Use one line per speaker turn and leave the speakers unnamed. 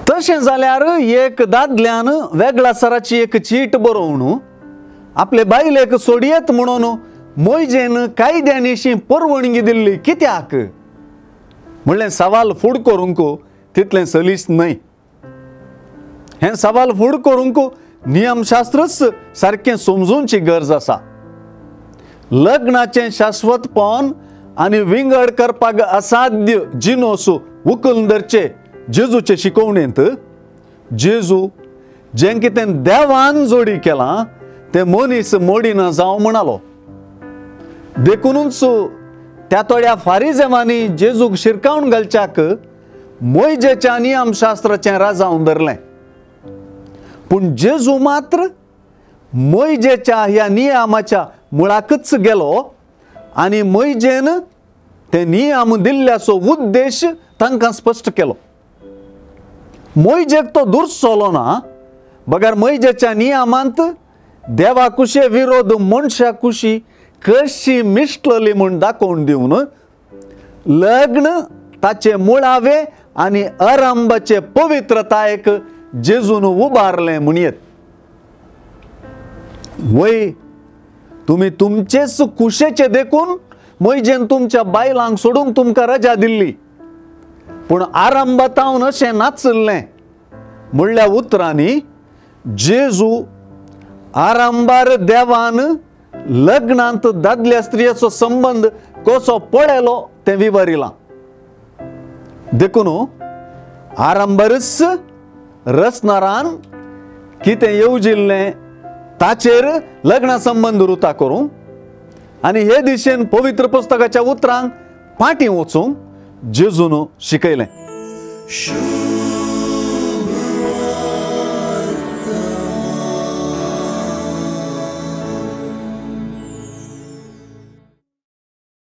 तशें जाल्यार एक दादल्यान वेगळा सराची एक चीट बरोवन आपले बायलेक सोडयेत म्हणून मोयजेन कायद्यानिशी परवणगी दिल्ली कित्याक म्हणलें सवाल फूड करूंक तितलें सलीस न्हय। हें सवाल फूड करूंक नियमशास्त्रच सारकें समजूनची गरज आसा। लग्नाचें शाश्वतपण आनी विंगड करपाक असाध्य जिनोस उखलून धरचे जेजूचे शिकवणेंत जेजू जें कितें देवान जोडी केलां तें मनीस मोडिना जावं म्हणालो। देखूनच त्या थोड्या फारिजेवांनी जेजूक शिरकावन घालच्याक मोयजेच्या नियमशास्त्राचें राजावन धरलें। पूण जेजू मात्र मोयजेच्या ह्या नियमाच्या मुळाकच गेलो आनी मोयजेन ते नियम दिल्ल्याचो उद्देश तांकां स्पश्ट केलो। मोयजेक तो दुरसलो ना बगर मोयजेच्या नियमांत देवा कुशे विरोध मनशा कुशी कशी मिश्टली म्हूण दाखोवन दिवन लग्न ताचे मुळावे आनी आरंभाचे पवित्रतायेक जेजून उबारलें म्हणयेत। वय तुमी तुमचेच कुशेचे देखून मोयजेन तुमच्या बायलांक सोडूंक तुमकां रजा दिल्ली, पूण आरंभातावन अशें नाचल्लें म्हणल्या उतरांनी जेजू आरंभार देवान लग्नांत दादल्या स्त्रियेचो संबंद कसो पळयलो तें विवरिलां। देखून आरंभारच रचणारान कितें येवजिल्लें ताचेर लग्ना संबंद रुता करूं आनी हे दिशेन पवित्र पुस्तकाच्या उतरांक फाटीं वचूंक जेजून शिकयलें।